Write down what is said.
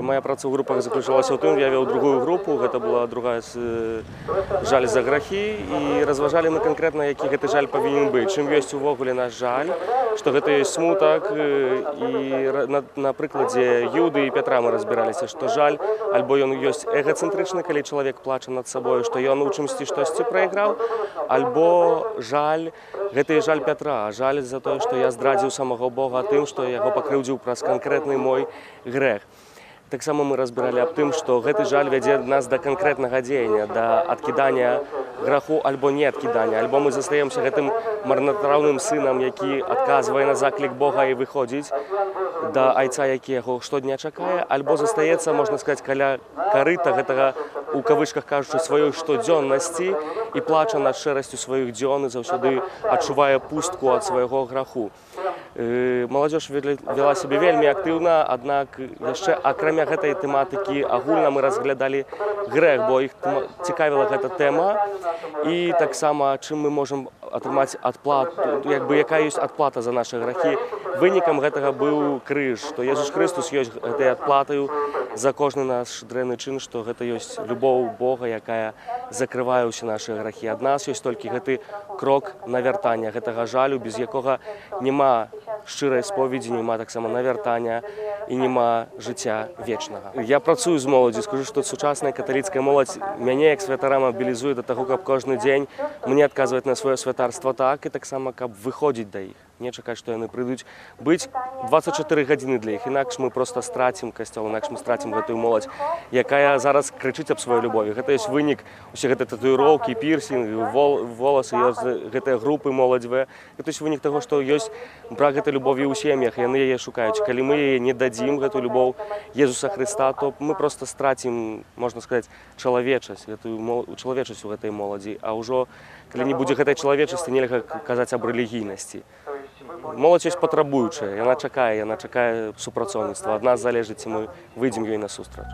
Мая праца ў групах заключалася ў тым, я вёў другую групу, гэта была другая жаль за грахі, і разважалі мы канкрэтна, які гэты жаль павінен быць, чым ёсць увогуле наш жаль, што гэта ёсць смутак, і на прыкладзе Юды і Пятра мы разбіраліся, што жаль, альбо ён ёсць эгацэнтрычны, калі чалавек плача над сабою, што ён у чымсьці штосьці прайграў, альбо жаль, гэта і жаль Пятра, жаль за тое, што я здрадзіў самога Бога тым, што яго пакрыўдзіў праз канкрэтны мой грэх. Таксама мы разбіралі аб тым, што гэты жаль вядзе нас да канкрэтнага дзеяння, да адкідання граху альбо не адкідання, альбо мы застаёмся гэтым марнатраўным сынам, які адказвае на заклік Бога і выходзіць да айца, які яго штодня чакае, альбо застаецца, можна сказаць, каля карыта гэтага, у кавычках кажучы, сваёй штодзённасці і плача над шэрасцю сваіх дзён і заўсёды адчувае пустку ад свайго граху. Маладзёж вела сябе вельмі актыўна, аднак яшчэ акрамя гэтай тэматыкі агульна мы разглядалі грэх, бо іх цікавіла гэта тэма, і таксама чым мы можам атрымаць адплату, якая ёсць адплата за нашы грахі. Вынікам гэтага быў крыж, што Езус Хрыстус ёсць гэтай адплатаю за кожны наш дрэнны чын, што гэта ёсць любоў Бога, якая закрывае ўсе нашы грахі. Ад нас ёсць толькі гэты крок навяртання, гэтага жалю, без якога няма шчырай споведзі, няма таксама навяртання і няма жыцця вечнага. Я працую з моладзю, скажу, што сучасная каталіцкая моладзь мяне як святара мабілізуе да таго, каб кожны дзень мне адказваць на сваё святарства так і таксама, каб выходзіць да іх, не чакаць, што яны прыйдуць, быць 24 гадзіны для іх, інакш мы проста страцім касцёл, інакш мы страцім гэтую моладзь, якая зараз крычыць аб сваёй любові. Гэта ёсць вынік усе гэтыя татуіроўкі, пірсінг, воласы, ёсць гэтыя групы моладзевыя. Гэта ёсць вынік таго, што ёсць брак гэтай любові ў сем'ях, яны яе шукаюць. Калі мы яе не дадзім, гэтую любоў Езуса Хрыста, то мы проста страцім, можна сказаць, чалавечасць, гэтую чалавечасць у гэтай моладзі. А ўжо калі не будзе гэтай чалавечасці, нельга казаць аб рэлігійнасці. Моладзь ёсць патрабуючая, яна чакае супрацоўніцтва. Ад нас залежыць, ці мы выйдзем ёй насустрач.